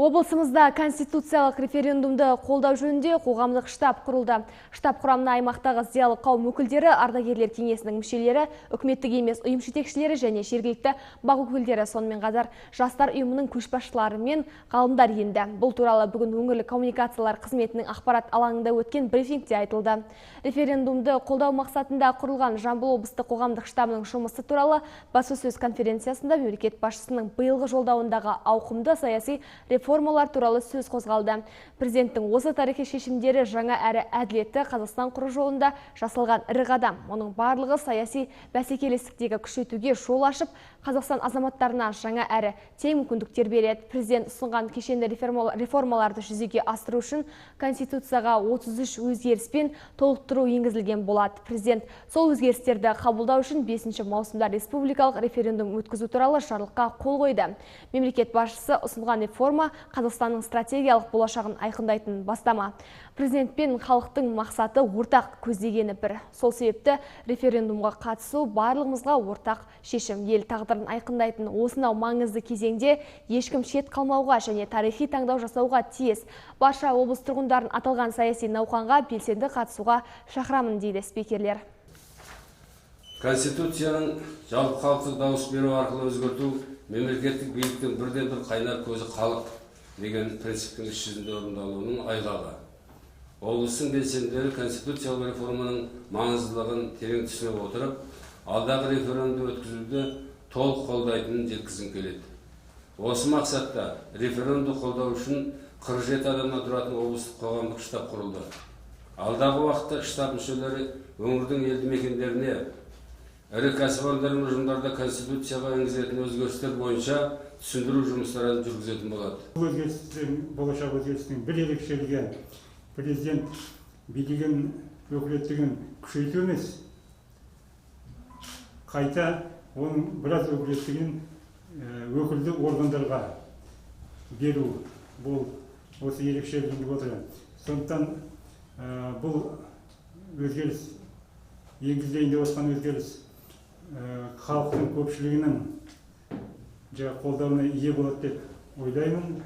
Облысымызда конституциялық референдумды қолдау жөнінде қоғамдық штаб құрылды. Штаб құрамына аймақтағы зиялы қауым өкілдері, ардагерлер кеңесінің мүшелері, үкіметтік емес ұйым жетекшілері және жергілікті бақ өкілдері, сонымен қатар жастар ұйымының көшбасшылары мен ғалымдар енді. Бұл туралы бүгін өңірлік коммуникациялар қызметінің ақпарат алаңында өткен брифингте айтылды. Референдумды қолдау мақсатында құрылған Жамбыл облыстық қоғамдық штабының жұмысы туралы баспасөз конференциясында мемлекет басшысының биылғы жолдауындағы ауқымды саяси реформалар туралы сөз қозғалды. Президенттің осы тарихи шешімдері жаңа әрі әділетті Қазақстан құру жолында жасалған ірі қадам. Оның барлығы саяси бәсекелестіктегі күшейтуге жол ашып, Қазақстан азаматтарына жаңа әрі тең мүмкіндіктер береді. Президент ұсынған кешенді реформаларды жүзеге асыру үшін Конституцияға 33 өзгеріс пен толықтыру енгізілген болады. Президент сол өзгерістерді қабылдау үшін 5 маусымда республикалық референдум өткізу туралы жарлыққа қол қойды. Мемлекет басшысы ұсынған реформа Қазақстанның стратегиялық болашағын айқындайтын бастама. Президент пен халықтың мақсаты ортақ, көздегені бір. Сол себепті референдумға қатысу барлығымызға ортақ шешім. Ел тағдырын айқындайтын осынау маңызды кезеңде ешкім шет қалмауға және тарихи таңдау жасауға тиіс. Барша облыс тұрғындарын аталған саяси науқанға белсенді қатысуға шақырамын, дейді спикерлер. Конституцияның жалпы халықтық дауыс беру арқылы өзгерту мемлекеттік биліктің бірден-бір қайнар көзі халық деген принциптің іс жүзінде орындалуының айғағы. Облыстың белсенділері конституциялық реформаның маңыздылығын терең түсіне отырып, алдағы референдумды өткізуді толық қолдайтынын жеткізгім келеді. Осы мақсатта референдумды қолдау үшін 47 адамнан тұратын облыстық қоғамдық штаб құрылды. Алдағы уақытта штаб мүшелері өңірдің елді мекендеріне, ірі кәсіпорындар мен ұжымдарда конституцияға енгізілетін өзгерістер бойынша түсіндіру жұмыстарын жүргізетін болады. Бұл өзгерістің, болашақ өзгерістің бір ерекшелігі президент билігін, өкілеттігін күшейту емес, қайта оның біраз өкілеттігін өкілді органдарға беру. Бұл осы ерекшелігі болып отыр. Сондықтан бұл өзгеріс, енгізілейін деп отқан өзгеріс халықтың көпшілігінің қолдауына ие болады деп ойлаймын.